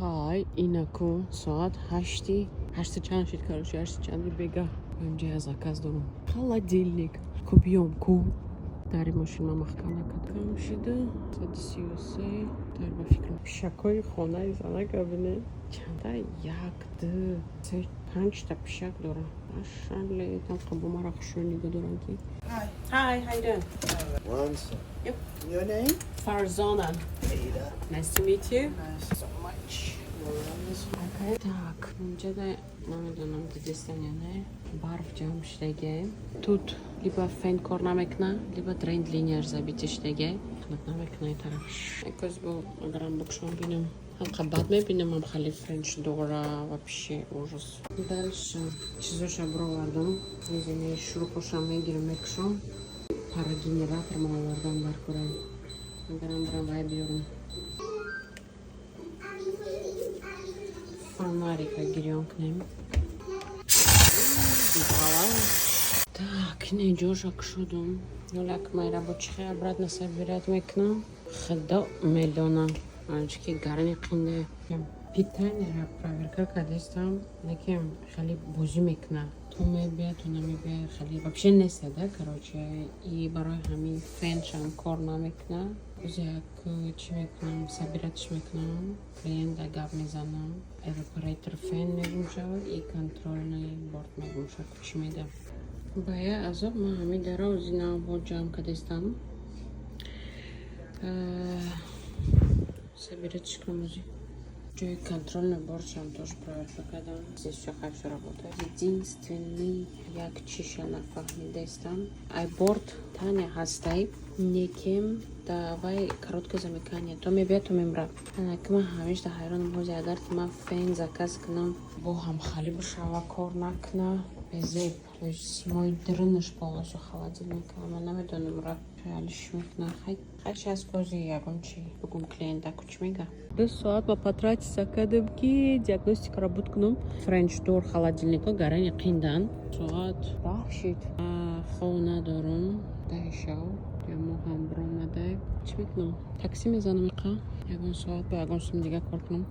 Хай, инаку соат 8-и, 8 чанд шид, короче, 8 чанди бега. Инҷа я заказ дорам. Холодильник. Ку биём, ку. Дари мошин ма маҳкам накардам шида. 133. Дар ба фикрам пишакҳои хонаи занака бинед. Чанда? Як, ду, се, панҷта пишак дорам. Ашале, тамқа бо мара хушрӯ нигоҳ дорам ки. Hi. Hi, how you doing? One second. Yep. Your name? Farzana. Ada. Nice to meet you. Nice. So much. You're on this Okay. Так, инҷада намедонам, дидистан ё не. Барф ҷамъ шудаге. Тут либо фен кор намекуна, либо дрен линияш забитый шудаге. Хунук намекуна ин тараф. Якоз бо агарам букшон бинам. Ҳамқа бад мебинам, ам хали French door а, вообще ужас. Дальше чизоша бировардам. Мезани шурупоша мегирам, мекушам. Парогенератор ма овардам дар кора. Агарам бирам вай биёрам. Фонарика гирён кунем. Так, ина ҷоша кушодум. Ёлак май рабочихе обратно собирать мекунам. Худо медона. Анчики гарни қинде. Питание проверка кардестам, лекин хеле бозӣ мекуна. То мебия, то намебия, хеле вообще неста да, короче. И барои ҳамин феншам кор намекуна. Боз як чӣ мекунам, собиратьш мекунам, клиента гап мезанам. Evaporator фен мегум шавад и контрольный борд мегум шавад, чӣ медам. Ба я азоб ман ҳамин дара ози бо ҷамъ кардестам. Собиратьш кунам ози. Ҷои контрольный бордшам тоже проверка кардам. Здесь всё хорошо работает. Единственный як чиша нафаҳмидаистам. Ай борд таня ҳастай, некем давай короткое замыкание. То мебия, то мемра. Ки ман ҳамеша ҳайронам ҳози, агар ки ман фен заказ кунам, бо ҳам хали бошава, кор накуна, безеб. То есть симои дырыныш полностью холодильника. Ман намедонам, ра алиш мекуна. Хай, хай, сейчас кози ягон чи бугум клиента, ку чӣ мега. 2 соат ма потратиться кардем, ки диагностикаро буд кунам. French door холодильникҳо гарани қиндан. Соат 10 шид. Хов надорам. 10 шав. Я мо ҳам биромадай. Чӣ мекунам? Такси мезанам иқа. Ягон соат бо ягон сум дига кор кунам.